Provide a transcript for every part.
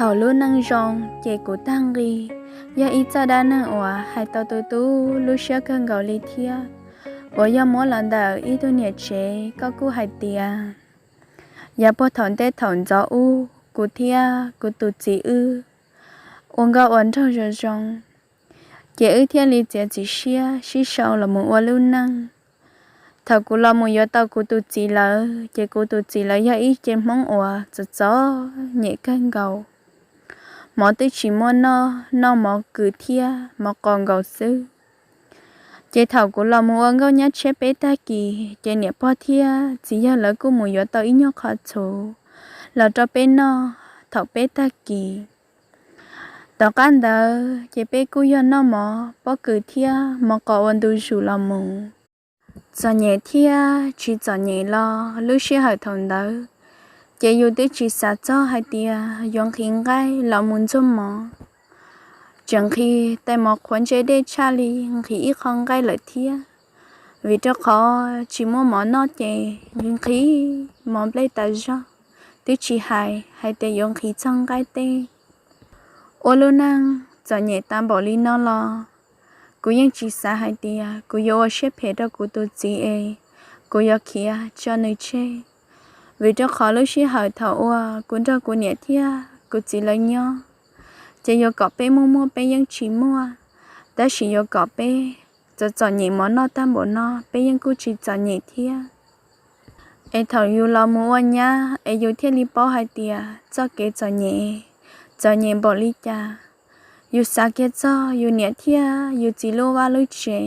Thaum lub neej zoo ces kuv tag nqi yog ib txoj dab neeg uas hais tau tu tu lub siab kawg nkaus li thiab, uas yog muab los ntawm ib tug niam tsev, koj kuj hais tias yav puag thaum ntej thaum ntxov ub, kuv thiab kuv tus txiv wb ua nkauj ua nraug zoo zoo, ces wb thiaj li txiav txim siab sib sau los mus ua lub neej. Thaum kuv los mus yuav tau kuv tus txiv lawm, ces kuv tus txiv lawv yog ib ce Hmoob uas txom txom nyem kawg nkaus, mov twb tsis muaj noj, noj mov kws thiab mov qos nkaus xwb. Ces thaum kuv los mus ua nkauj nyab tshiab peb tag kis, ces niam pog thiab txiv yawg lawv kuj mus yuav tau ib nyuag qhov txhuv los rau peb noj thaum peb tag kis. Tom qab ntawd ces peb kuj yog noj mov pob kws thiab mov qos ua ntu zus los mus. Txom nyem thiab tsis txom nyem los lub sij hawm thaum ntawd, ces yus twb tsis xav txog hais tias yuav nqhis nqaij los mus ntxuag mov. Tseem nqhis tais mov qhuav ntse dej tshaj li nqhis ib qho nqaij lawm thiab, vim rau qhov tsis muaj mov noj ces nqhis mov nplej tas zog, twb tsis hais hais tias yuav nqhis txog nqaij tej. Ua lub neej txom nyem tas npaum li no los, kuv yeej tsis xav hais tias kuv yuav ua siab phem rau kuv tus txiv es kuv yuav khiav tso nws tseg. Vim rau qhov lub sij hawm thaum uas kuv nrog kuv niam thiab kuv txiv lawv nyob, ces yuav kom peb muaj muaj peb yeej tsis muaj, tab sis yuav kom peb txom txom nyem mov noj tag npaum no peb yeej kuj tsis txom nyem thiab. Es thaum yus los mus ua nyab es yus thiaj li paub hais tias txoj kev txom nyem, txom nyem npaum li cas. Yus xav kiag txog yus niam thiab yus txiv lub vaj lub tsev,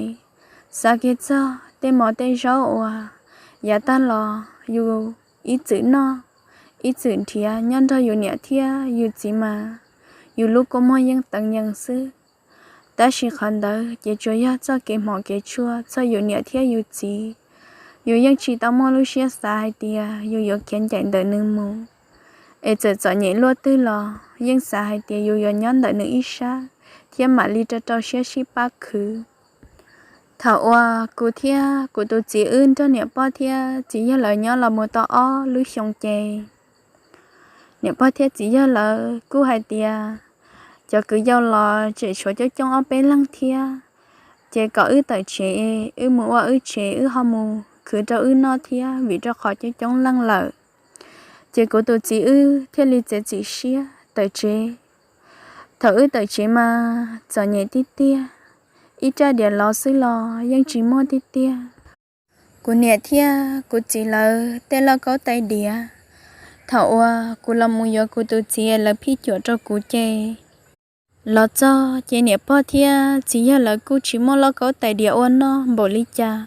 xav kiag txog tej mov tej zaub uas yav tag los yus ib txwm noj, ib txwm nrhiav nyob nrog yus niam thiab yus txiv mas, yus lub kua muag yeej teev yees xwb. Tab sis qhov ntawd ces tsuas yog txoj kev hmov kev tshua txog yus niam thiab yus txiv. Yus yeej tsis tau muaj lub siab xav hais tias yus yuav khiav ncaim ntawm nws mus. Es txawm txom nyem luaj twg los yeej xav hais tias yus yuav nyob ntawm nws ib sab thiab mam li rau rau siab sib pab khwv. Thaum uas kuv thiab kuv tus txiv wb nrog niam pog thiab txiv yawg lawv nyob los mus tau ob lub xyoo ces, niam pog thiab txiv yawg lawv kuj hais tias cov kwv yau los tseem tshuav coob coob ob peb leeg thiab, ces kom wb tawm tsev, wb mus ua wb tsev, wb ho mus khwv rau wb noj thiab, vim rau qhov coob coob leej lawm. Ces kuv tus txiv wb thiaj li txiav txim siab tawm tsev. Thaum wb tawm tsev mas txom nyem tiag tiag, ib rab diav lov xwb los yeej tsis muaj tiag tiag. Kuv niam thiab kuv txiv lawv tej lauj kaub tais diav, thaum uas kuv los mus yuav kuv tus txiv lawv phij cuam rau kuv ces, los txog ces niam pog thiab txiv yawg lawv kuj tsis muaj lauj kaub tais diav ua noj npaum li cas.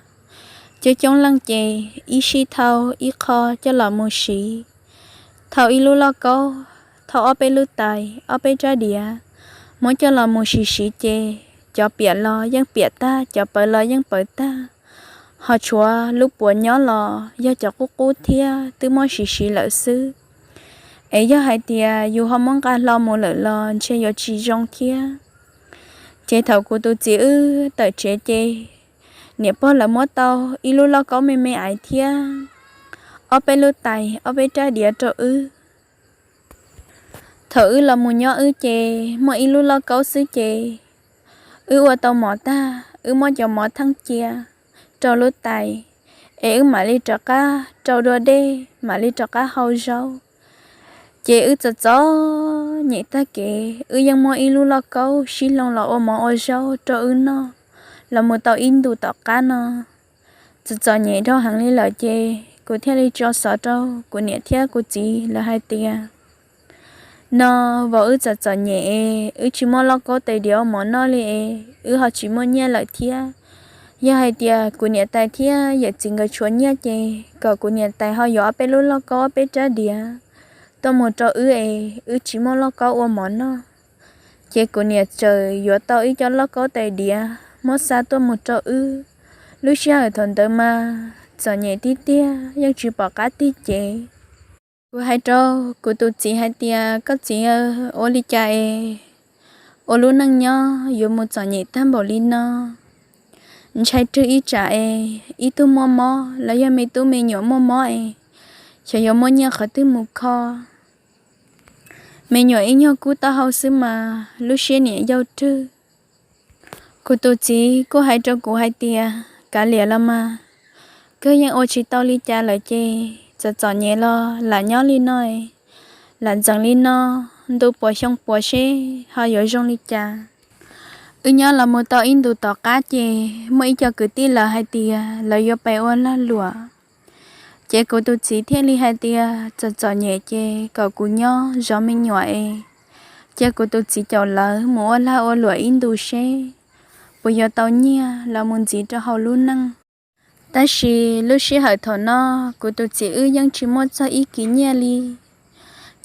Coob coob leej ces ib sij thau ib qho coj los mus siv. Thau ib lub lauj kaub, thau ob peb lub tais, ob peb rab diav, muab coj los mus siv siv ces cov piam los yeej piam tag, cov pawv los yeej pawv tag. Ho tshuav lub puav nyob los yog cov qub qub thiab twb muab siv siv lawm xwb. Es yog hais tias yus ho muab nqa hlo mus lawm los ntshe yuav tsis zoo thiab. Ces thaum kuv tus txiv wb tawm tsev ces, niam pog lawv muab tau ib lub lauj kaub me me aiv thiab ob peb lub tais, ob peb rab diav rau wb. Thaum wb los mus nyob wb ces muaj ib lub lauj kaub xwb ces, wb ua tau mov tag, wb muab cov mov theej cia rau lub tais, es wb mam li rov qab rau dua dej, mam li rov qab hau zaub. Ces wb txom txom nyem tag kev, wb yeej muab ib lub lauj kaub sib hloov los ua mov ua zaub rau wb noj los mus tau ib ntus tom qab no. Txom txom nyem dhau heev li lawm ces kuv thiaj li tso xov rau kuv niam thiab kuv txiv lawv hais tias, no, vauv, wb txom txom nyem es wb tsis muaj lauj kaub tais diav ua mov noj li es wb ho tsis muaj nyiaj lawm thiab. Yog hais tias kuv niam tais thiab yawm txiv nkawd tshuav nyiaj ces kom kuv niam tais ho yuav ob peb lub lauj kaub ob peb rab diav tuaj mus rau wb es wb tsis muaj lauj kaub ua mov noj. Ces kuv niam txawm yuav tau ib co lauj kaub tais diav muab xa tuaj mus rau wb. Lub sij hawm thaum ntawd mas txom nyem tiag tiag, yeej tsis pom qab tig cev. Kuv hais rau kuv tus txiv hais tias, koj txiv, ua li cas es ua lub neej nyob yuav mus txom nyem tag npaum li no? Ntshai rwg ib tsam es ib tug muaj mob los yog me tub me nyuam muaj mob es xyov yuav muaj nyiaj qhov twg mus kho. Me nyuam ib nyuag kub taub hau xwb mas lub siab niam yau rwg. Kuv tus txiv kuj hais rau kuv hais tias, Kav liam los mas, koj yeej ua tsis tau li cas lawm ces txom txom nyem los lam nyob li no, lam ntxeev li no, ntu puas xyoo puas seb ho yuav zoo li cas. Wb nyob los mus tau ib ntus tom qab ces muaj ib co kwv tij lawv hais tias lawv yuav pem ua lag luam. Ces kuv tus txiv thiaj li hais tias, Txom txom nyem ces kom kuv nyob zov me nyuam es cia kuv tus txiv caum lawv mus ua lag ua luam ib ntus seb puas yuav tau nyiaj los mus ntxiv rau hauv lub neej. Tab sis lub sij hawm thaum no kuv tus txiv wb yeej tsis muaj txog ib kis nyiaj li.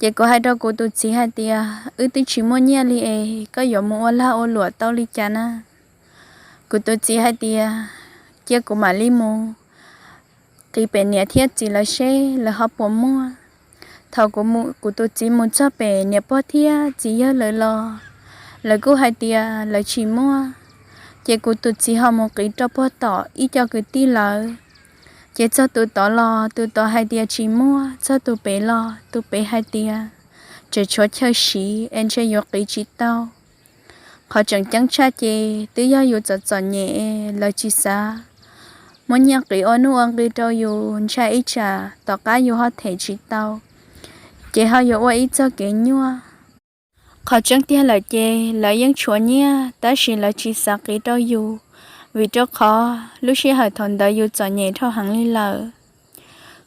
Ces kuv hais rau kuv tus txiv hais tias, Wb twb tsis muaj nyiaj li es koj yuav mus ua lag ua luam tau li cas na? Kuv tus txiv hais tias, Cia kuv mam li mus qiv pem niam thiab txiv lawv seb lawv ho puas muaj. Thaum kuv tus txiv mus txog pem niam pog thiab txiv yawg lawv los, lawv kuj hais tias lawv tsis muaj. Ces kuv tus txiv ho mus qiv rau puag tom ib co kwv tij lawv. Ces txog tus tod los tus tod hais tias tsis muaj, txog tus pem los tus pem hais tias tseem tshuav chaw siv es ntshe yuav qiv tsis tau. Qhov tseem ceeb tshaj ces twb yog yus txom txom nyem, lawv tsis xav muab nyiaj qiv ua nuj ua nqi rau yus, ntshai ib tsam tom qab yus ho them tsis tau, ces ho yuav ua ib txog kev nyuaj. Qhov tseeb tiag lawm ces lawv yeej tshuav nyiaj tab sis lawv tsis xav qiv rau yus, vim rau qhov lub sij hawm thaum ntawd yus txom nyem dhau heev li lawm.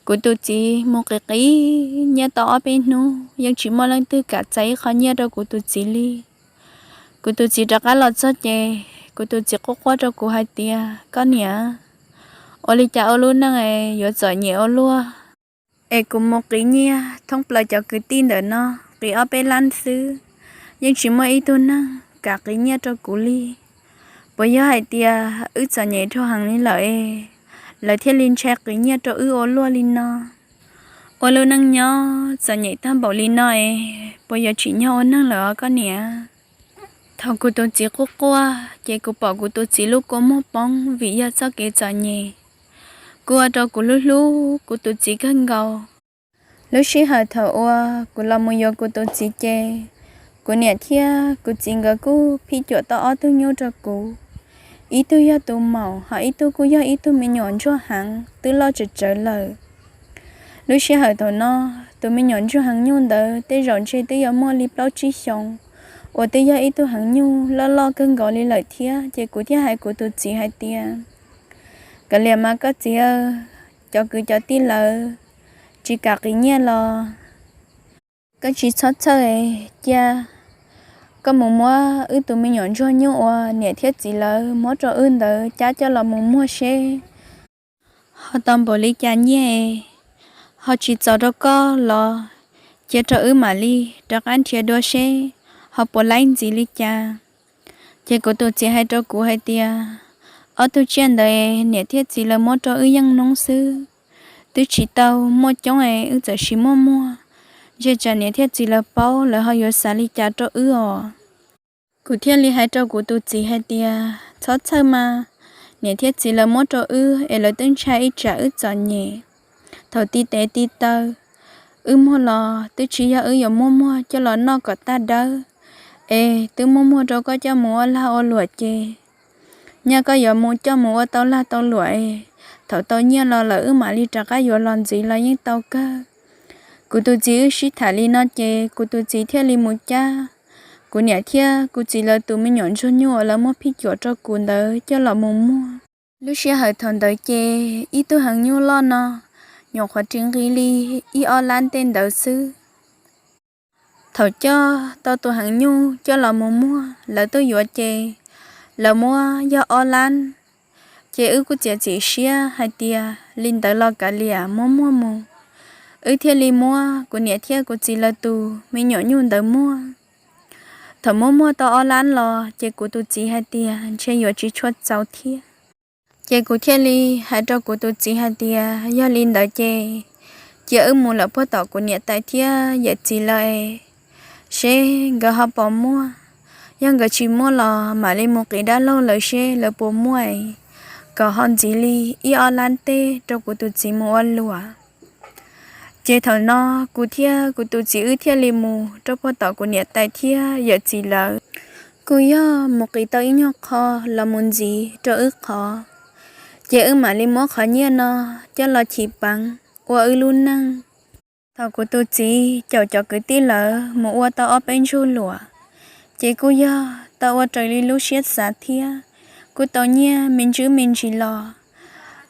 Kuv tus txiv mus qiv qiv nyiaj tau ob peb hnub yeej tsis muaj leej twg kam txais ib qho nyiaj rau kuv tus txiv li. Kuv tus txiv rov qab los txog ces kuv tus txiv quaj quaj rau kuv hais tias, Koj niam, ua li cas ua lub neej es yuav txom nyem ua luaj, es kuv mus qiv nyiaj thoob plaws cov kwv tij ntawm no, qiv ob peb lab xwb, yeej tsis muaj ib tug neeg kam qiv nyiaj rau kuv li. Puas yog hais tias wb txom nyem dhau heev li lawm es lawv thiaj li ntshai qiv nyiaj rau wb ua luaj li no? Ua lub neej nyob txom nyem tag npaum li no es puas yuav tsim nyog ua neeg lawm os koj niam? Thaum kuv tus txiv quaj quaj ces kuv pom kuv tus txiv lub kua muag poob vim yog txoj kev txom nyem. Kuj ua rau kuv hlub hlub kuv tus txiv kawg nkaus. Lub sij hawm thaum uas kuv los mus yuav kuv tus txiv ces kuv niam thiab kuv txiv nkawd kuj phij cuam tau ob tug nyuj rau kuv. Ib tug yog tus maum, ho ib tug kuj yog ib tug me nyuam ntsuag heev twb loj tsawv tsawv lawm. Lub sij hawm thaum no, tus me nyuam ntsuag heev nyuj ntawd tej zaum ntshe twb yuav muaj li plaub tsib xyoos, uas twb yog ib tug heev nyuj loj loj kawg nkaus li lawm thiab. Ces kuv thiaj hais kuv tus txiv hais tias, Kav liam mas koj txiv, cov kwv cov tij lawv tsis kam qiv nyiaj los koj tsis txhob txhawj, cia koj mus muab wb tus me nyuam ntsuag nyuj uas niam thiab txiv lawv muab rau wb ntawd cab coj los mus muag seb ho tau npaum li cas nyiaj, ho tsis txaus rau koj los cia rau wb mam li rov qab nrhiav dua seb ho puas laib ntxiv li cas. Ces kuv tus txiv hais rau kuv hais tias, Ob tug tsiaj ntawd niam thiab txiv lawv muab rau wb yeej noob xwb, twb tsis tau muaj coob es wb txawm siv muaj muag, ntshe tsam niam thiab txiv lawv paub lawv ho yuav xav li cas rau wb os. Kuv thiaj li hais rau kuv tus txiv hais tias, Txhob txhawj mas, niam thiab txiv lawv muab rau wb es lawv twb ntshai ib tsam wb txom nyem. Thaum ti tes ti taw wb muag los twb tsis yog wb yuav muaj muag coj los noj kom tag dawb, es twb muaj muag rau koj coj mus ua lag ua luam ces, nyob koj yuav mus coj mus ua tau lag tau luam es thaum tau nyiaj los lawm wb mam li rov qab yuav los ntxiv los yeej tau kawg. Kuv tus txiv wb sib tham li no ces kuv tus txiv thiaj li mus cab kuv niam thiab kuv txiv lawv tus me nyuam ntsuag nyuj uas lawv muab phij cuam rau kuv ntawd coj los mus muag. Lub sij hawm thaum ntawd ces ib tug heev nyuj loj no nyuam qhuav ris nqi li ib ob lab tej ntawd xwb. Thaum coj tau tus heev nyuj coj los mus muag, lawv tuaj yuav ces lawv muab yog ob lab. Ces wb kuj txiav txim siab hais tias li ntawd los kav liam muab muag mus. Wb thiaj li muab kuv niam thiab kuv txiv lawv tus me nyuam nyuj ntawd muag. Thaum muab muag tau ob lab los ces kuv tus txiv hais tias ntshe yuav tsis tshua txaus thiab. Ces kuv thiaj li hais rau kuv tus txiv hais tias yog li ntawd ces cia wb mus lawm puag tom kuv niam tais thiab yawm txiv lawv es seb nkawd ho puas muaj. Yog nkawd tsis muaj los mam li mus qiv dab laug lawv seb lawv puas muaj es kom ho ntxiv li ib ob lab tej rau kuv tus txiv mus ua luam. Ces thaum no kuv thiab kuv tus txiv wb thiaj li mus rau puag tom kuv niam tais thiab yawm txiv lawv. Kuj yog mus qiv tau ib nyuag qho los mus ntxiv rau wb qhov, ces wb mam li muab qhov nyiaj no coj los chiv peev ua wb lub neej. Thaum kuv tus txiv caum cov kwv tij lawv mus ua tau ob peb ntsug luam, ces kuj yog tau ua raws li lub siab xav thiab kuj tau nyiaj me ntsis me ntsis los.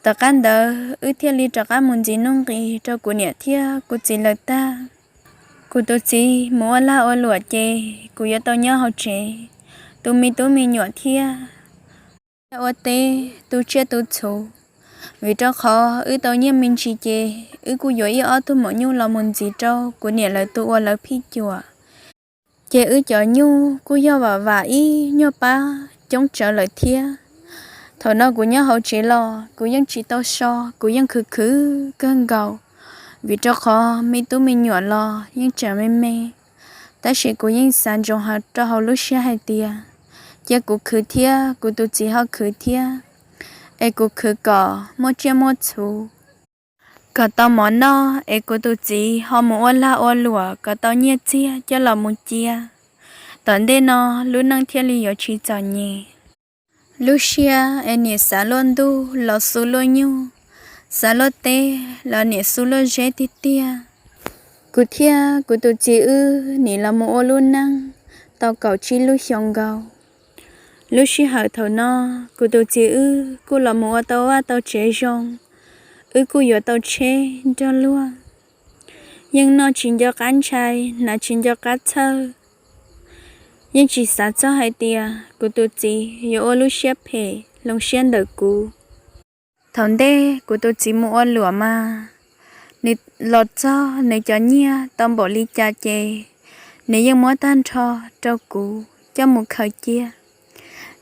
Tom qab ntawd wb thiaj li rov qab mus ntxiv nuj nqis rau kuv niam thiab kuv txiv lawv tag. Kuv tus txiv mus ua lag ua luam ces kuv yuav tau nyob hauv tsev tu me tub me nyuam thiab ua teb tu tsiaj tu txhu, vim rau qhov wb tau nyiaj me ntsis ces wb kuj yuav ib ob tug maum nyuj los mus ntxiv rau kuv niam lawv tu ua lawv phij cuam. Ces wb cov nyuj kuj yog vam vam ib nyuag pab coob tsawv lawm thiab. Thaum no kuv nyob hauv tsev los kuv yeej tsis tau so, kuv yeej khwv khwv kawg nkaus, vim rau qhov me tub me nyuam los yeej tseem me me. Tab sis kuv yeej xav ntsoov rau hauv lub siab hais tias cia kuv khwv thiab kuv tus txiv ho khwv thiab, es kuv khwv kom muaj tsiaj muaj txhu, kom tau mov noj es kuv tus txiv ho mus ua lag ua luam kom tau nyiaj txiag coj los mus cia. Tom ntej no lub neej thiaj li yuav tsis txom nyem. Lub siab es niam xav luaj ntuj los xu luaj nyuj, xav luaj teb los niam xu luaj zeb tiag tiag. Kuv thiab kuv tus txiv wb nim los mus ua lub neej tau kaum tsib lub xyoo nkaus. Lub sij hawm thaum no kuv tus txiv wb kuj los mus ua tau vaj tau tsev zoo, wb kuj yuav tau tsheb nrog luag. Yeej noj tsis nco qab ntshai, hnav tsis nco qab txhawj, yeej tsis xav txog hais tias kuv tus txiv yuav ua lub siab phem hloov siab ntawm kuv. Thaum ntej kuv tus txiv mus ua luam mas, nws los txog nws cov nyiaj tau npaum li cas ces nws yeej muab tag nrho rau kuv coj mus khaws cia.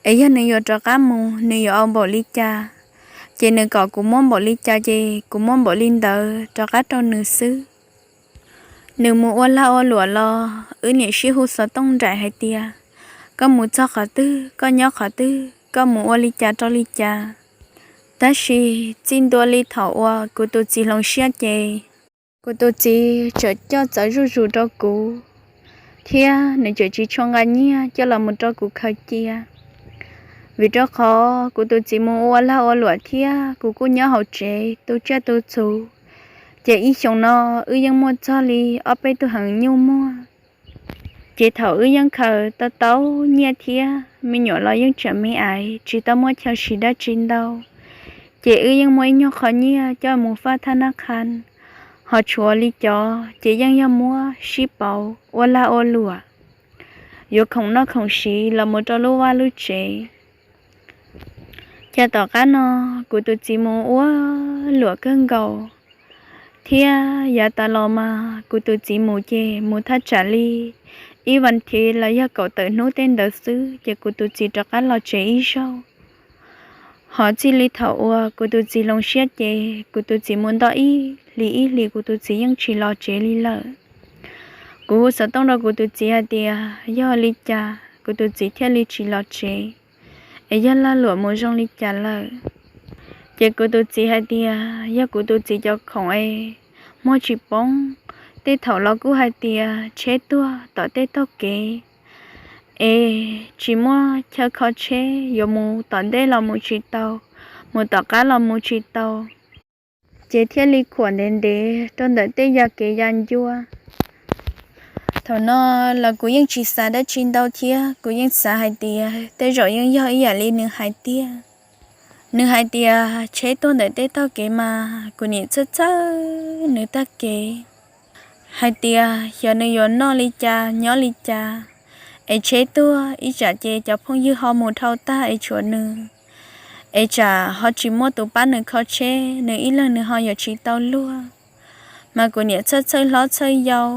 Es yog nws yuav rov qab mus nws yuav ua npaum li cas, ces nws kom kuv muab npaum li cas ces kuv muab npaum li ntawd rov qab rau nws xwb. Nws mus ua lag ua luam los wb niam sib hu xov tooj nraim hais tias, koj mus txog qhov twg, koj nyob qhov twg, koj mus ua li cas rau li cas. Tab sis txij ntua li thaum uas kuv tus txiv hloov siab ces kuv tus txiv txawm coj txawv zuj zus rau kuv, thiab nws txawm tsis tshua nqa nyiaj coj los mus rau kuv khaws cia. Vim rau qhov kuv tus txiv mus ua lag ua luam thiab kuv kuj nyob hauv tsev tu tsiaj tu txhu, ces ib xyoos no wb yeej muaj txog li ob peb tug heev nyuj muag. Ces thaum wb yeej khaws tau tau nyiaj thiab me nyuam los yeej tseem me aiv tsis tau muaj chaw siv dab tsi ntau, ces wb yeej muaj ib nyuag qho nyiaj coj mus faj thab nab qha, ho tshuav li cov ces yeej yog muab sib pauv ua lag ua luam, yuav khoom noj khoom siv los mus rau lub vaj lub tsev. Ces tom qab no kuv tus txiv mus ua luam kawg nkaus, thiab yav tas los mas kuv tus txiv mus ces mus thaj tsam li ib vas thiv los yog kaum tawm hnub tej ntawd xwb ces kuv tus txiv rov qab los tsev ib zaug. Ho txij li thaum uas kuv tus txiv hloov siab ces kuv tus txiv mus ntoj ib hlis ib hlis kuv tus txiv yeej tsis los tsev li lawm. Kuv hu xov tooj rau kuv tus txiv hais tias yog li cas kuv tus txiv thiaj li tsis los tsev, es yog lag luam mus zoo li cas lawm. Ces kuv tus txiv hais tias yog kuv tus txiv cov khoom es muag tsis poob, tej thaum los kuj hais tias tsheb tuag tom tej tog kev, es tsis muaj chaw kho tsheb, yuav mus tom ntej los mus tsis tau, mus tom qab los mus tsis tau, ces thiaj li khuam ntev ntev rau ntawm tej ya kev ya ncua. Thaum no los kuv yeej tsis xav dab tsi ntau thiab, kuv yeej xav hais tias tej zaum yeej yog ib yam li nws hais tiag. Nws hais tias tsheb tuag ntawm tej tog kev mas kuv niam txhawj txhawj nws tag kev, hais tias xyov nws yuav noj li cas nyob li cas, es tsheb tuag ib tsam ces cov phooj ywg ho mus dhau tag es tshuav nws, es tsam ho tsis muaj tus pab nws kho tsheb, nws ib leeg nws ho yuav tsis tau luag, mas kuv niam txhawj txhawj hlob txhawj yau.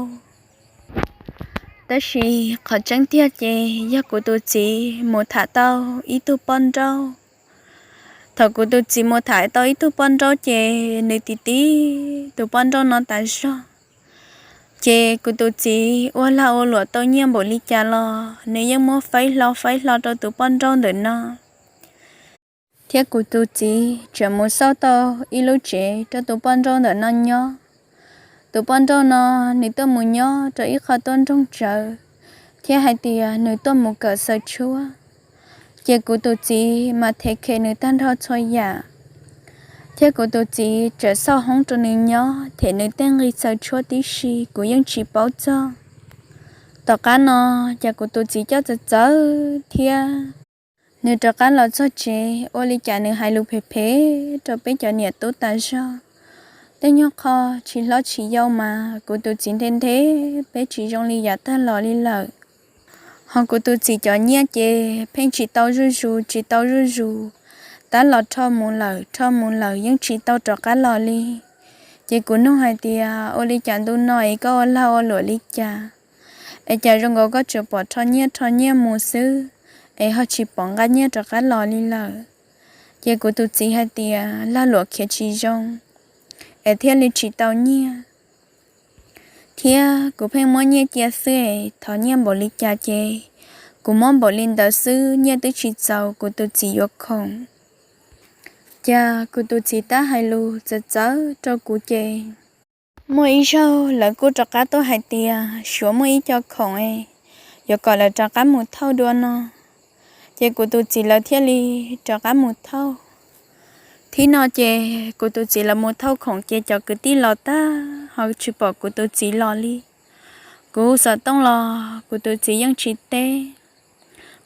Tab sis qhov tseeb tiag ces yog kuv tus txiv mus tham tau ib tug poj nrauj. Thaum kuv tus txiv mus tham tau ib tug poj nrauj ces nws tiv tib tus poj nrauj no tas zog. Ces kuv tus txiv ua lag ua luam tau nyiaj npaum li cas los nws yeej muab faib hlo faib hlo rau tus poj nrauj ntawm no. Thiab kuv tus txiv tseem mus xauj tau ib lub tsev rau tus poj nrauj ntawm no nyob. Tus poj nrauj no nws tuaj mus nyob rau ib qho tuaj nroog tsawv, thiab hais tias nws tuaj mus kawm xaws tshuab. Ces kuv tus txiv mas them khem nws tag nrho txhua yam, thiab kuv tus txiv tseem xauj hoob rau nws nyob, them nws tej nqi xaws tshuab tib si kuv yeej tsis paub txog. Tom qab no, ces kuv tus txiv coj txawv txawv thiab nws rov qab los txog tsev, ua li cas nws hais lus phem phem rau peb cov niam tub tas zog. Tej nyuag qho tsis hlob tsis yau mas kuv tus txiv nthe nthe peb tsis zoo li yav tag los li lawm. Ho kuv tus txiv cov nyiaj ces pheej tsis tau zuj zus, tsis tau zuj zus, tab los rho mus lawm, rho mus lawm yeej tsis tau rov qab los li. Ces kuv nug hais tias, ua li cas ntu no es koj ua lag ua luam li cas, es cas zoo nkaus koj tsuas pom rho nyiaj rho nyiaj mus xwb, es ho tsis pom nqa nyiaj rov qab los li lawm? Ces kuv tus txiv hais tias lag luam khiav tsis zoo, es thiaj li tsis tau nyiaj, thiab kuv pheej muab nyiaj cia xwb es thov nyiaj npaum li cas ces kuv muab npaum li ntawd xwb, nyiaj twb tsis txaus kuv tus txiv yuav khoom. Ces kuv tus txiv tab hais lus txawv txawv rau kuv ces muaj ib zaug lawv kuj rov qab tuaj hais tias suav muaj ib co khoom es yuav kom lawv rov qab mus thauj dua no. Ces kuv tus txiv lawv thiaj li rov qab mus thauj. Thib no ces kuv tus txiv lawv mus thauj khoom ces cov kwv tij los tag ho tsis pom kuv tus txiv los li. Kuv hu xov tooj los kuv tus txiv yeej tsis teb,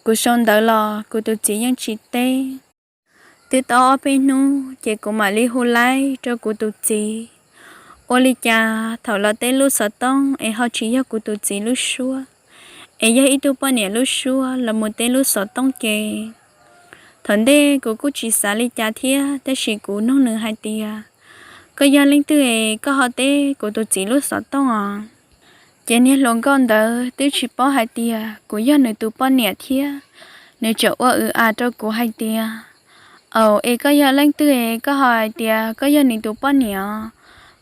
kuv sau ntawv los kuv tus txiv yeej tsis teb. Twb tau ob peb hnub ces kuv mam li hu laib rau kuv tus txiv, ua li cas thaum los teb lub xov tooj es ho tsis yog kuv tus txiv lub suab, es yog ib tug poj niam lub suab los mus teb lub xov tooj ces thaum ntej kuv kuj tsis xav li cas thiab, tab sis kuv nug nws hais tias, koj yog leej twg es koj ho teb kuv tus txiv lub xov tooj os? Ces niag hluas nkauj ntawd twb tsis paub hais tias kuv yog nws tus poj niam thiab, nws tseem ua w as rau kuv hais tias, au, es koj yog leej twg es koj ho hais tias koj yog nws tus poj niam,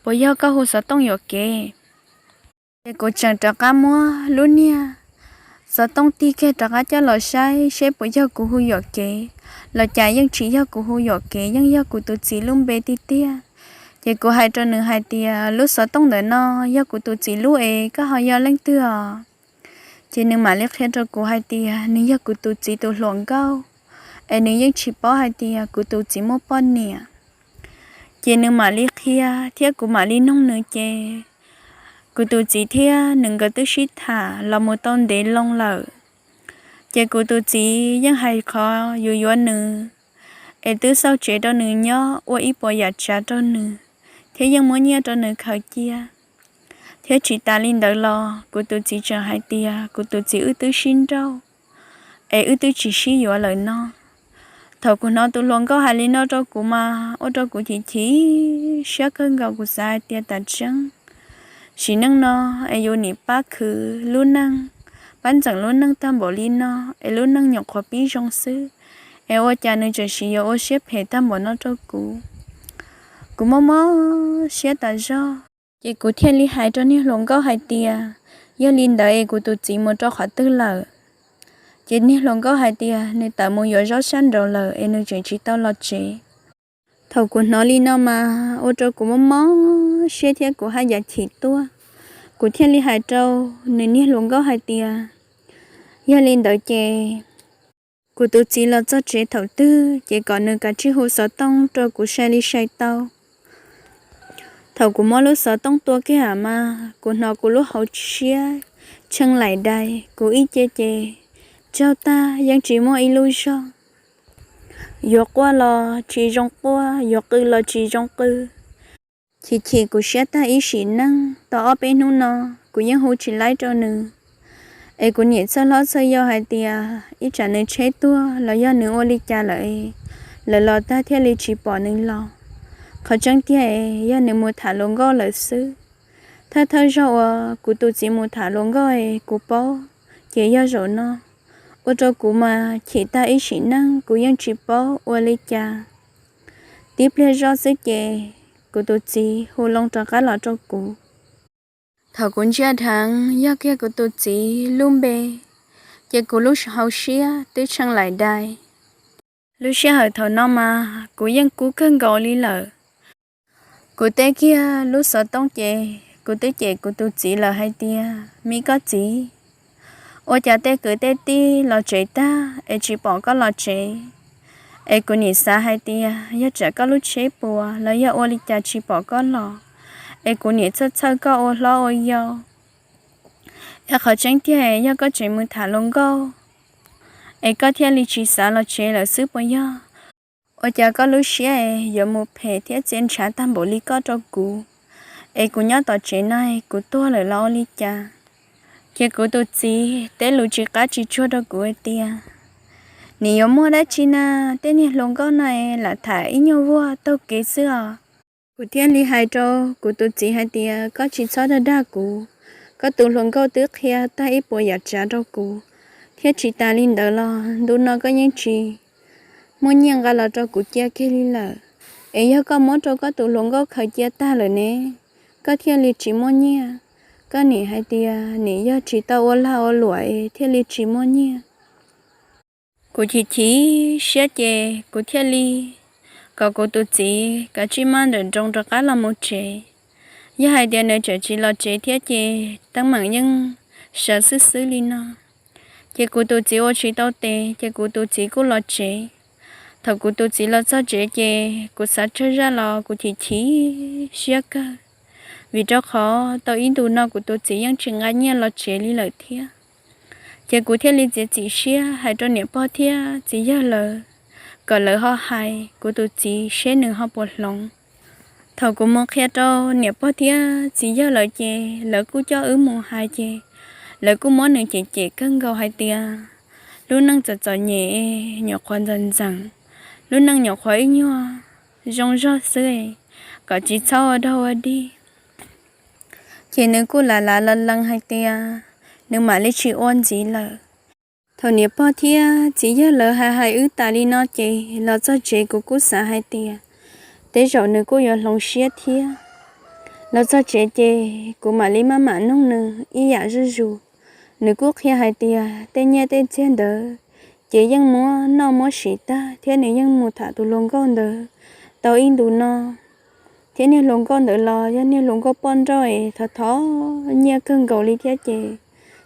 puas yog koj hu xov tooj yuam kev? Ces kuv tseem rov qab muab lub niag xov tooj tig kiag rov qab coj los saib seb puas yog kuv hu yuam kev los cas, yeej tsis yog kuv hu yuam kev, yeej yog kuv tus txiv lub npe tiag tiag. Ces kuv hais rau nws hais tias, lub xov tooj ntawm no yog kuv tus txiv lub es koj ho yog leej twg os? Ces nws mam li qhia rau kuv hais tias nws yog kuv tus txiv tus hluas nkauj, es nws yeej tsis paub hais tias kuv tus txiv muaj poj niam. Ces nws mam li qhia thiab kuv mam li nug nws ces kuv tus txiv thiab nws nkawd twb sib tham los mus tau ntev loo lawm. Ces kuv tus txiv yeej hais qhov yuav yuav nws, es twb xauj tsev rau nws nyob, ua ib puas yam tsav rau nws, thiab yeej muab nyiaj rau nws khaws cia. Thiab tsis tas li ntawd los kuv tus txiv tseem hais tias kuv tus txiv wb twb sib nrauj, es wb twb tsis sib yuav lawm no. Thaum kuv hnov tus hluas nkauj hais li no rau kuv mas ua rau kuv chim chim siab kawg nkaus, kuv xav hais tias tam tseeb sim neej no es yus nim pab khwv lub neej, pab ntxeem lub neej tag npaum li no, es lub neej nyuam qhuav pib zoo xwb, es ua cas nws tseem sim yuav ua siab phem tag npaum no rau kuv. Kuv mob mob siab tas zog, ces kuv thiaj li hais rau niag hluas nkauj hais tias, yog li ntawd es kuv tus txiv mus rau qhov twg lawm? Ces niag hluas nkauj hais tias nws tawm mus yuav zaub sab nraud lawm es nws tseem tsis tau los tsev. Thaum kuv hnov li no mas ua rau kuv mob mob siab thiab kuv haj yam chim tuaj. Kuv thiaj li hais rau nws niag hluas nkauj hais tias, yog li ntawd ces kuv tus txiv los txog tsev thaum twg ces kom nws kav tsij hu xov tooj rau kuv sai li sai tau. Thaum kuv muab lub xov tooj tua kiag mas kuv hnov kuv lub hauv siab tshee laim dais, kuv ib ce ces tsaug tag yeej tsis muaj ib lub zog. Yuav quaj los tsis zoo quaj, yuav qw los tsis zoo qw. Chim chim kuv siab tag ib sim neej, tau ob peb hnub no kuv yeej hu tsis laib rau nws. Es kuv niam txhawj hlob txhawj yau hais tias ib tsam nws tsheb tuag los yog nws ua li cas lawm, lawv los tag thiaj li tsis pom nws los. Qhov tseeb tiag es yog nws mus tham hluas nkauj lawm xwb. Thawj thawj zaug uas kuv tus txiv mus tham hluas nkauj es kuv paub, ces yog zaum no. Ua rau kuv mas chim tag ib sim neej kuv yeej tsis paub ua li cas. Tib pliag zoj xwb ces kuv tus txiv hu loo rov qab los rau kuv. Thaum kuv ntsia dheev yog kiag kuv tus txiv lub npe, ces kuv lub hauv siab twb tshee laim dais. Lub sij hawm thaum no mas kuv yeej kub kawg nkaus li lawm. Kuv teb kiag lub xov tooj ces Kuv twb cem kuv tus txiv lawm hais tias, me koj txiv, ua cas tej kwv tej tij los tsev tag es tsis pom koj los tsev? Es kuv nim xav hais tias yog tsam koj lub tsheb puas los yog ua li cas tsis pom koj los, es kuv nim txhawj txhawj koj ua hlob ua yau. Es qhov tseeb tiag yog koj tseem mus tham hluas nkauj, es koj thiaj li tsis xav los tsev lawm xwb puas yog? Ua cas koj lub siab es yuav mus phem thiab txia ntshav tag npaum li koj rau kuv, es kuv nyob tom tsev no kuv tuag lawm los ua li cas? Ces kuv tus txiv teb lus tsis qab tsis tsuag rau kuv hais tias, nim yuav muaj dab tsi na, tej niag hluas nkauj no es lam tham ib nyuag vuag taug kev xwb os. Kuv thiaj li hais rau kuv tus txiv hais tias, koj tsis txhob dag dag kuv, koj tus hluas nkauj twb qhia tag ib puas yam tsav rau kuv, thiab tsis tas li ntawd los ntu no koj yeej tsis muaj nyiaj nqa los rau kuv cia kiag li lawm. Es yog koj muab rau koj tus hluas nkauj khaws cia tag lawm ne, koj thiaj li tsis muaj nyiaj. Koj nim hais tias nim yog tsis tau ua lag ua luam es thiaj li tsis muaj nyiaj. Kuv chim chim siab ces kuv thiaj li kom kuv tus txiv kav tsij maj nrawm nroos rov qab los mus tsev. Yog hais tias nws tseem tsis los tsev thiab ces teeb meem yeej sawv xwb xwb li no. Ces kuv tus txiv ua tsis tau tes ces kuv tus txiv kuj los tsev. Thaum kuv tus txiv los txog tsev ces kuv xav tsawg zaj los kuv chim chim siab kawg, vim rau qhov tau ib ntus no kuv tus txiv yeej tsis nqa nyiaj los tsev li lawm thiab. Ces kuv thiaj li txiav txim siab hais rau niam pog thiab txiv yawg lawv kom lawv ho hais kuv tus txiv seb nws ho puas hloov. Thaum kuv mus qhia rau niam pog thiab txiv yawg lawv ces lawv kuj coj wb mus hais ces lawv kuj muab nws cem cem kawg nkaus hais tias lub neej txom txom nyem, nyuam qhuav ntxeev ntxeev, lub neej nyuam qhuav ib nyuag zoo zog xwb, kom tsis txhob ua dog ua dig. Ces nws kuj lav lav lo lees hais tias nws mam li tsis ua ntxiv lawm. Thaum niam pog thiab txiv yawg lawv hais hais wb tas li no ces los txog tsev kuv kuj xav hais tias tej zaum nws kuj yuav hloov siab thiab. Los txog tsev ces kuv mam li maj mam noog nws ib yam zuj zus. Nws kuj qhia hais tias tej nyiaj tej txiag ntawd ces yeej muab noj muab siv tag thiab nws yeej mus tham tus hluas nkauj ntawd tau ib ntus no. Thiab niag hluas nkauj ntawd los yog niag hluas nkauj poj nrauj es thov thov nyiaj kawg nkaus li thiab ces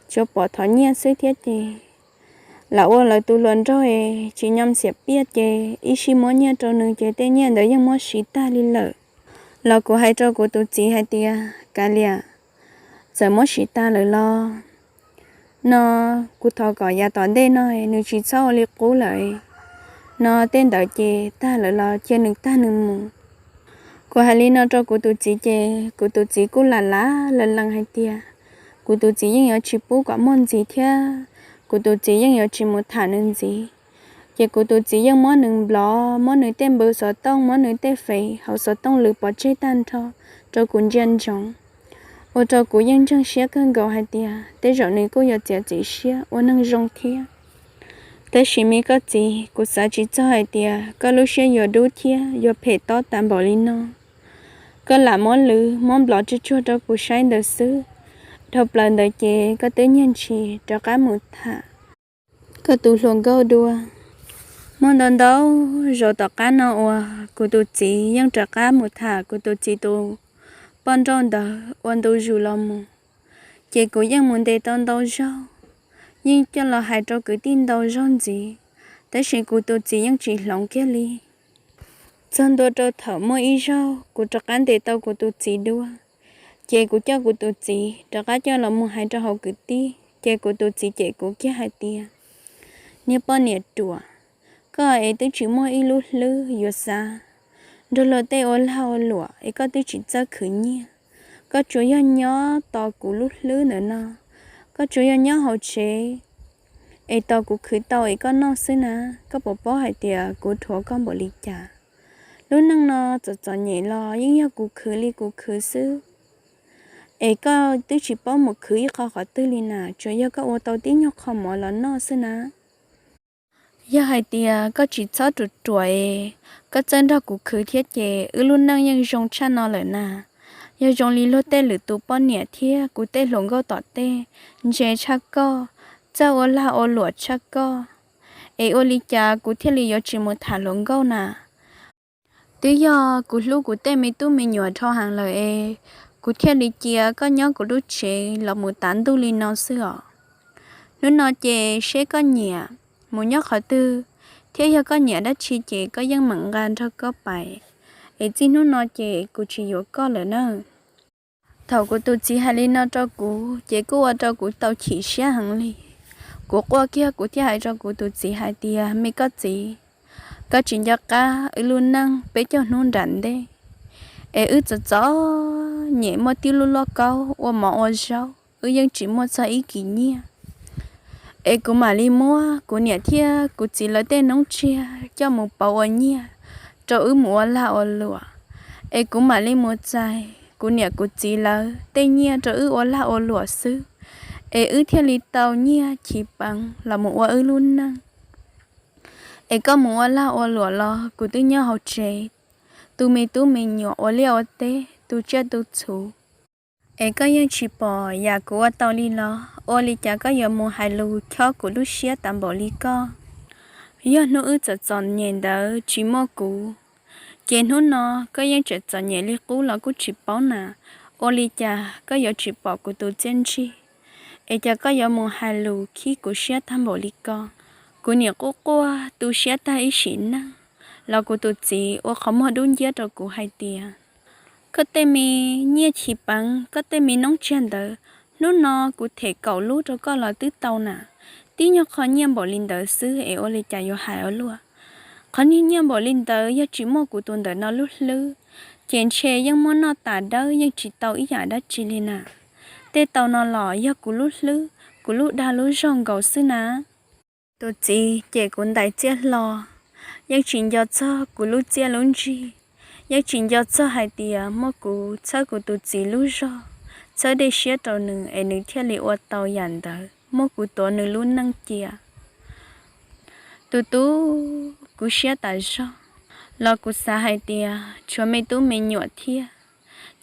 tsuas pom thov nyiaj xwb thiab ces lam ua lawv tus hluas nraug es tsis nyom xiam piaj ces ib sij muab nyiaj rau nws ces tej nyiaj ntawd yeej muab siv tag li lawm. Los kuv hais rau kuv tus txiv hais tias kav liam, txawm muab siv tag lawm los no kuv thov kom yav tom ntej no nws tsis txhob ua li qub lawm no, tej ntawd ces tag lawm los cia nws tag nws mus. Kuv hais li no rau kuv tus txiv ces kuv tus txiv kuj lam lav la lees hais tias kuv tus txiv yeej yuav tsis pub kom muaj ntxiv thiab kuv tus txiv yeej yuav tsis mus tham nws ntxiv. Ces kuv tus txiv yeej muab nws nplov, muab nws tej npawb xov tooj, muab nws tej fev hauv xov tooj lwm pov tseg tag nrho rau kuv ntsia ntsoov, ua rau kuv yeej ntseeg siab kawg nkaus hais tias tej zaum nws kuj yuav txiav txim siab ua neeg zoo thiab. Tab sis me koj txiv, kuv xav tsis txog hais tias koj lub siab yuav dub thiab yuav phem tob tas npaum li no. Koj lam muab lwv muab nplov tsuj tsuag rau kuv saib ntawd xwb. Dhau plaws ntawd ces koj twb nyiag ntshis rov qab mus tham koj tus hluas nkauj dua. Muaj ntau ntau zaus tom qab no uas kuv tus txiv yeej rov qab mus tham kuv tus txiv tus poj nrauj ntawd ua ntu zus los mus, ces kuv yeej mus ntes tau ntau zaug, yeej coj los hais rau kwv tij ntau zaug ntxiv, tab sis kuv tus txiv yeej tsis hloov kiag li. Txog ntua rau thaum muaj ib zaug kuv rov qab ntes tau kuv tus txiv dua, ces kuv coj kuv tus txiv rov qab coj los mus hais rau hauv kwv tij, ces kuv tus txiv cem kuv kiag hais tias, niag poj niam ruam, koj es twb tsis muaj ib lub hlwb yuav xav nrog luag tej ua lag ua luam es koj twb tsis txawj khwv nyiaj. Koj tsuas yog nyob tos kuv lub hlwb ntawm no, koj tsuas yog nyob hauv tsev es tos kuv khwv tau es koj noj xwb na. Koj puas paub hais tias kuv dhuav koj npaum li cas? Lub neej no txom txom nyem los yeej yog kuv khwv li kuv khwv xwb, es koj twb tsis paub mus khwv ib qho qhov twg li na, tsuas yog koj ua tau tib nyuag qho mov los noj xwb na. Yog hais tias koj tsis txhob ruam ruam es koj txawj nrog kuv khwv thiab ces wb lub neej yeej zoo tshaj no lawm na. Yog zoo li luag tej lwm tus poj niam thiab kuv tej hluas nkauj tom tej ntse tshaj koj, txawj ua lag ua luam tshaj koj, es ua li cas kuv thiaj li yuav tsis mus tham hluas nkauj na? Twb yog kuv hlub kuv tej me tub me nyuam dhau heev lawm es kuv thiaj li cia koj nyob kuv lub tsev los mus tav ntuj li no xwb os. Hnub no ces seb koj nyiam mus nyob qhov twg, thiab yog koj nyiam dab tsi ces koj yeej meem nqa nrog koj pais, es txij hnub no ces kuv tsis yuav koj lawm nawb. Thaum kuv tus txiv hais li no rau kuv ces kuj ua rau kuv tau chim siab heev li. Kuv quaj kiag kuv thiaj hais rau kuv tus txiv hais tias, me koj txiv, koj tsis nco qab wb lub neej peb caug hnub nram ntej, es wb txom txom nyem muaj tib lub lauj kaub ua mov ua zaub, wb yeej tsis muaj txog ib kis nyiaj. Es kuv mam li muab kuv niam thiab kuv txiv lawv tej noob tsiag coj mus pauv ua nyiaj rau wb mus ua lag ua luam. Es kuv mam li mus txais kuv niam kuv txiv lawv tej nyiaj rau wb ua lag ua luam xwb, es wb thiaj li tau nyiaj chiv peev los mus ua wb lub neej. Es koj mus ua lag ua luam los kuv twb nyob hauv tsev, tu me tub me nyuam ua liaj ua teb, tu tsiaj tu txhu. Es koj yeej tsis pom yam kuv ua tau li los, ua li cas koj yuav mus hais lus chob kuv lub siab tas npaum li koj? Yog hnub wb txom txom nyem ntawd tsis muaj kuv, ces hnub no koj yeej tseem txom nyem li qub los kuj tsis paub na. Ua li cas koj yuav tsis pom kuv tus txiaj ntsig, es cas koj yuav mus hais lus khib kuv siab tag npaum li ko? Kuv niam quaj quaj tu siab tag ib sim neej, los kuv tus txiv ua qhov muag dub nciab rau kuv hais tias, koj tej me nyiaj chiv peev, koj tej me noob tsiag ntawd, hnub no kuv them kaum lub rau koj los twb tau na. Tib nyuag qho nyiaj npaum li ntawd xwb es ua li cas yuav hais ua luaj? Qhov niag nyiaj npaum li ntawd yog tsis muaj kuv tus ntawm no lub hlwb, ces ntshe yeej muab noj tas dawb yeej tsis tau ib yam dab tsi li na. Tej tau no los yog kuv lub hlwb, kuv lub dag lub zog nkaus xwb na. Tus txiv ces kuv ntais txiaj hlo, yeej tsis nco txog kuv lub txiaj lub ntsig, yeej tsis nco txog hais tias muab kuv txhawb kuv tus txiv lub zog, txhawb dej siab rau nws es nws thiaj li ua tau yam ntawd muab kuv tuav nws lub neej cia. Tus tub, kuv siab tas zog, los kuv xav hais tias tshuav me tub me nyuam thiab,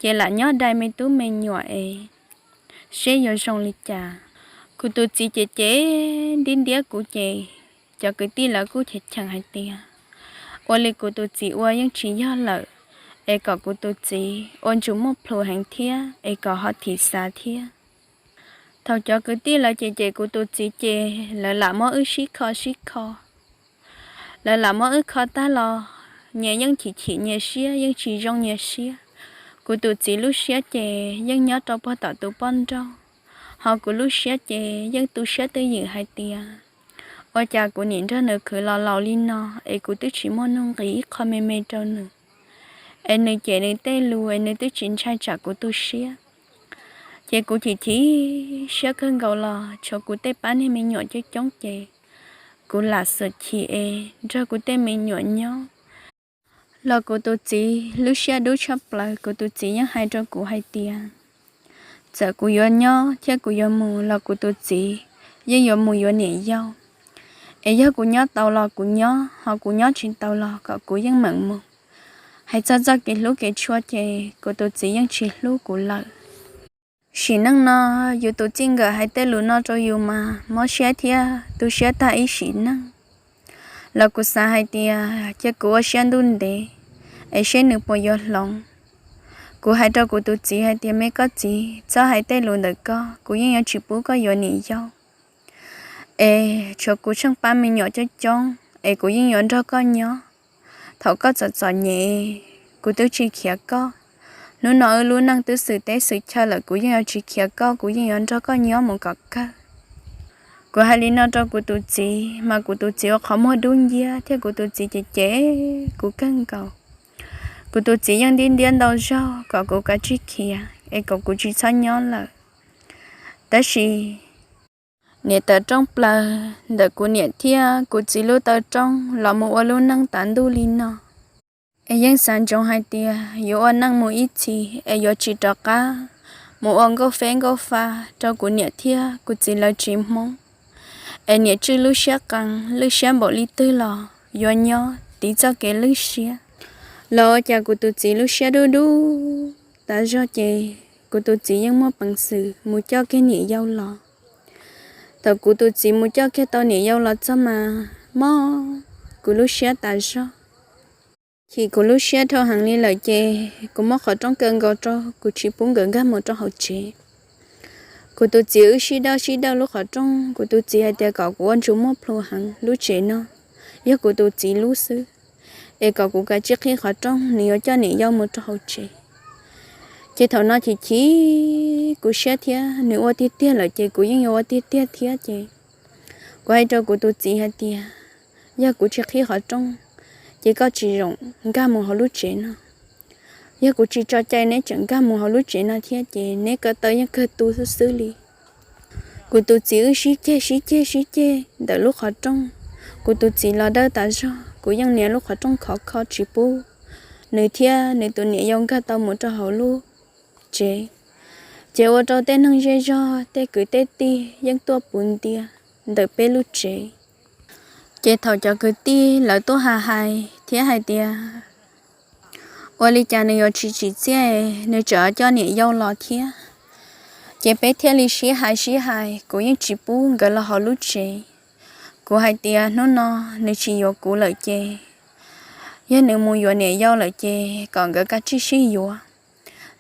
ces lam nyob dai me tub me nyuam es seb yuav zoo li cas. Kuv tus txiv ces cem ntiab ntiab kuv ces cov kwv tij lawv kuj cheem cheem hais tias ua li kuv tus txiv ua yeej tsis yog lawm, es kom kuv tus txiv ua ntsum muaj plhus heev thiab es kom ho thim xav thiab. Thaum cov kwv tij lawv cem cem kuv tus txiv ces lawv lam muab wb sib kho sib kho. Lawv lam muab wb kho tag los nyias yeej chim chim nyias siab, yeej tsis zoo nyias siab. Kuv tus txiv lub siab ces yeej nyob rau puag tom tus poj nrauj, ho kuv lub siab ces yeej tu siab twj ywm hais tias ua cas kuv nim nrog nws khwv los laus li no es kuv twb tsis muaj nuj nqis ib qho me me rau nws, es nws cem nws tej lus es nws twb tsis ntshai tsam kuv tu siab. Ces kuv chim chim siab kawg nkaus los tshuav kuv tej pab niag me nyuam coob coob ces kuv lam xwm chim es nrog kuv tej me nyuam nyob. Los kuv tus txiv lub siab dub tshaj plaws, kuv tus txiv yeej hais rau kuv hais tias txawm kuv yuav nyob thiab kuv yuav mus los kuv tus txiv yeej yuav mus yuav niam yau. Es yog kuv nyob tau los kuv nyob, ho kuv nyob tsis tau los kom kuv yeej meem mus. Hais txog txoj kev hlub kev tshua ces kuv tus txiv yeej tsis hlub kuv lawm. Sim neej no yus tus txij nkawm hais tej lus no rau yus mas mob siab thiab tu siab tag ib sim neej. Los kuv xav hais tias cia kuv ua siab ntuj ntev es seb nws puas yuav hloov. Kuv hais rau kuv tus txiv hais tias me koj txiv, txhob hais tej lus ntawm koj, kuv yeej yuav tsis pub koj yuav niam yau. Es tshuav kuv tsheej pab me nyuam coob coob es kuv yeej yuav nrog koj nyob. Thaum koj txom txom nyem kuv twb tsis khiav koj. Hnub no wb lub neej twb xwm teb xwm chaw lawm kuv yeej yuav tsis khiav koj, kuv yeej yuav nrog koj nyob mus kom kawg. Kuv hais li no rau kuv tus txiv mas kuv tus txiv ua qhov muag dub nciab thiab kuv tus txiv cem cem kuv kawg nkaus. Kuv tus txiv yeej ntiab ntiab ntau zaug kom kuv kav tsij khiav es kom kuv tsis txhob nyob lawm. Tab sis niam tawv rooj plaws ntawm kuv niam thiab kuv txiv lub taw rooj los mus ua lub neej tav ntuj li no, es yeej xav ntsoov hais tias yuav ua neej mus ib txhis es yuav tsis rov qab mus ua nkauj feb nkauj fa rau kuv niam thiab kuv txiv lawv tsev Hmoob. Es niam tswj lub siab qees lwj siab npaum li twg los yuav nyob tiv txoj kev lwj siab. Los ua cas kuv tus txiv lub siab dub dub tas zog ces kuv tus txiv yeej muaj peev xwm mus coj kiag niam yau los. Thaum kuv tus txiv mus coj kiag tau niam yau los txog mas mob kuv lub siab tas zog. chim kuv lub siab dhau heev li lawm ces kuv muab qhov rooj kaw nkaus rau, kuv tsis pub nkawd nkag mus rau hauv tsev. Kuv tus txiv wb sib dawj sib dawj lub qhov rooj, kuv tus txiv hais tias kom kuv ua ntsuj muaj plhus heev, lub tsev no yog kuv tus txiv lub xwb, es kom kuv kav tsij qhib qhov rooj, nws yuav coj niam yau mus rau hauv tsev. Ces thaum no chim chim kuv siab thiab, nws ua tiag tiag lawm ces kuv yeej yuav ua tiag tiag thiab ces kuv hais rau kuv tus txiv hais tias, yog kuv tsis qhib qhov rooj, ces koj tsis zoo nkag mus hauv lub tsev no. Yog kuv tsis tso cai neb tseem nkag mus hauv lub tsev no thiab ces neb ko taw yeej kawg tu xwb xwb li. Kuv tus txiv wb sib ceg sib ceg sib ceg ntawm lub qhov rooj. Kuv tus txiv los dawb tas zog, kuv yeej nias lub qhov rooj khov kho tsis pub nws thiab nws tus niam yau nkag tau mus rau hauv lub tsev. Ces ua rau tej neeg zej zog, tej kwv tej tij yeej tuaj puv ntias ntawm peb lub tsev. Ces thaum cov kwv tij lawv tuaj hais thiab hais tias, ua li cas nws yuav tsis tsim txiaj, nws tseem coj niam yau los thiab. Ces peb thiaj li sib hais sib hais, kuv yeej tsis pub nkawd los hauv lub tsev. Kuv hais tias hnub no nws tsis yuav kuv lawm ces, yog nws mus yuav niam yau lawm ces kom nkawd kav tsij sib yuav.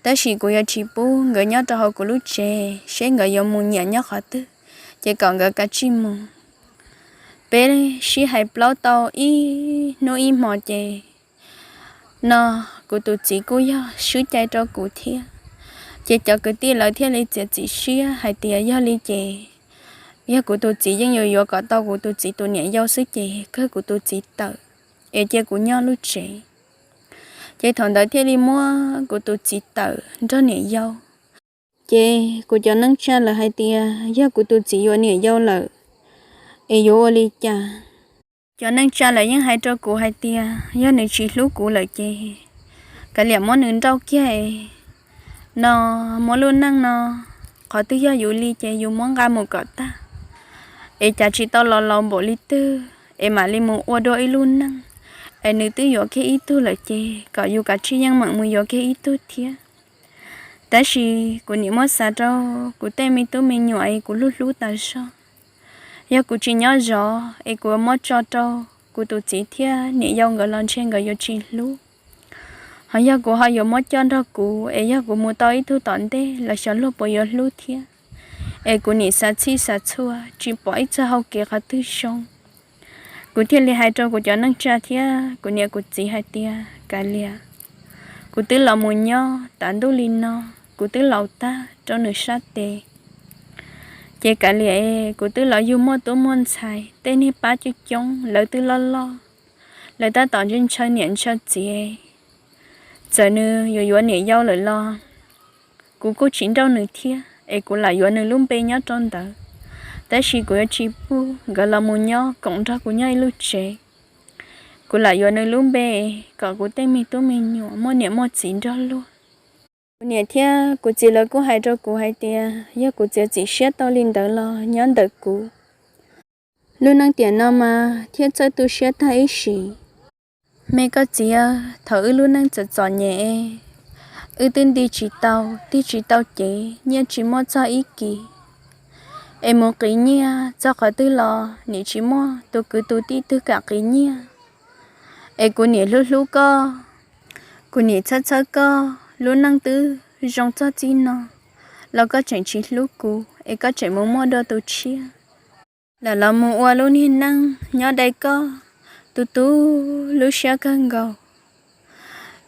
Tab sis kuv yuav tsis pub nkawd nyob rau hauv kuv lub tsev, seb nkawd yuav mus nyiam nyob qhov twg, ces kom nkawd kav tsij mus. Peb sib hais plaub tau ib hnub ib hmo ces no kuv tus txiv kuj yog swb cai rau kuv thiab. Ces cov kwv tij lawv thiaj li txiav txim siab hais tias yog li ces, yog kuv tus txiv yeej yuav yuav kom tau kuv tus txiv tus niam yau xwb ces kawg kuv tus txiv tawm, es cia kuv nyob lub tsev. Ces thaum ntawd thiaj li muab kuv tus txiv tawm nrog niam yau. Ces kuv cov neej tsa lawv hais tias yog kuv tus txiv yuav niam yau lawm, es yuav ua li cas? Cov neej tsa lawv yeej hais rau kuv hais tias yog nws tsis hlub kuv lawm ces kav liam muab nws nrauj kiag es no, muab lub neej no, qhov twg yog yus li ces yus muab nqa mus kom tag, es cas tsis tau los laus npaum li twg es mam li mus ua dua ib lub neej, es nws twb yuav kiag ib tug lawm ces kom yus kav tsij yeej meem mus yuav kiag ib tug thiab. Tab sis kuv nim muab xav rau kuv tej me tub me nyuam es kuv hlub hlub tas zog. Yog kuv tsis nyob zov es kuv muab tso rau kuv tus txiv thiab niam yau nkawd los ntshe nkawd yuav tsis hlub. Ho yog kuv ho yuav muab coj nrog kuv es yog kuv mus tau ib tug tom ntej los xyov luag puas yuav hlub thiab. Es kuv nim xav txhij xav txhua tsis pom ib txog hau kev qhov twg zoo. Kuv thiaj li hais rau kuv cov neej tsa thiab kuv niam kuv txiv hais tias kav liam, kuv twb los mus nyob tas ntuj li no, kuv twb laus tag rau nws sab tes. Ces kav liam, kuv twb los yug muaj tub muaj ntxhais, tej niag pab coob coob lawv twb loj loj, lawv tab tom ntshaw niam ntshaw txiv. Txawm nws yuav yuav niam yau lawm los kuv kuj tsis nrauj nws thiab, es kuv lam yuav nws lub npe nyob rau ntawd. Tab sis kuv yuav tsis pub nkawd los mus nyob koom nrog kuv nyob ib lub tsev. Kuv lam yuav nws lub npe kom kuv tej me tub me nyuam muaj niam muaj txiv nrog luag. Kuv niam thiab kuv txiv lawv kuj hais rau kuv hais tias yog kuv txiav txim siab tau li ntawd los nyob ntawm kuv, lub neej tiam no mas thiaj txawj tu siab tag ib sim. Me koj txiv, thaum wb lub neej txom txom nyem, wb twb nti tsis tau, tig tsis tau cev, nyiaj tsis muaj txog ib kis, es mus qiv nyiaj txog qhov twg los nim tsis muaj tus kwv tus tij twg kam qiv nyiaj. Es kuv nim hlub hlub koj, kuv nim txhawb txhawb koj, lub neej twb zoo txog txij no los koj tseem tsis hlub kuv, es koj tseem mus muaj dua tus tshiab, lam los mus ua lub niag neej nyob dai koj tu tu lub siab kawg nkaus.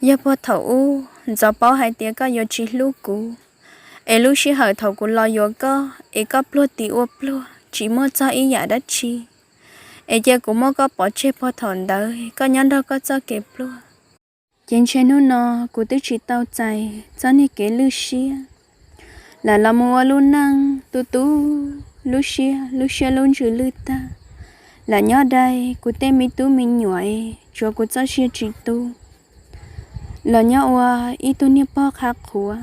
Yog puag thaum ub ntxov paub hais tias koj yuav tsis hlub kuv, es lub sij hawm thaum kuv los yuav koj es koj pluag tis ua pluag tsis muaj txog ib yam dab tsi, es cia kuv muab koj pov tseg puag thaum ntawd koj nyob nrog koj txoj kev pluag. Ces ntshe hnub no kuv twb tsis tau txais txoj niag kev lwj siab, lam los mus ua lub neej tu tu lub siab, lub siab lub ntsws lwj tag, lam nyob dai kuv tej me tub me nyuam, tsuav kuv txoj sia tsis tu los nyob ua ib tug niag pog qha qhuav.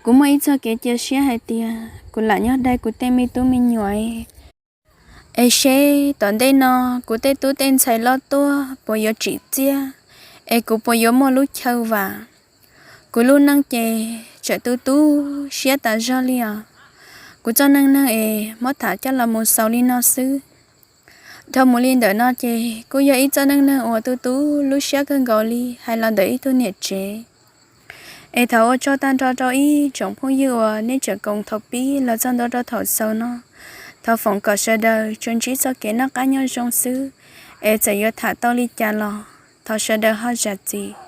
Kuv muaj ib txoj kev cia siab hais tias kuv lam nyob dai kuv tej me tub me nyuam, es seb tom ntej no kuv tej tub tej ntxhais loj tuaj puas yuav tsim txiaj, es kuv puas yuav muaj lub chaw vam. Kuv lub neej ces tseem tu tu siab tas zog li os. Kuv txoj neej neeg es muab tham coj los mus xaus li no xwb. Dhau mus li ntawm no ces kuj yog ib txoj neej neeg uas tu tu lub siab kawg nkaus li hais los ntawm ib tug niam tsev. Es thov ua tsaug tag nrho rau ib tsoom phooj ywg uas nej tseem koom thaum pib los txog ntua rau thaum xaus no. Thov foom kom sawv daws tsuas ntsib txoj kev noj qab nyob zoo xwb, es txawm yuav tham tau li cas los thov sawv daws ho zam txim.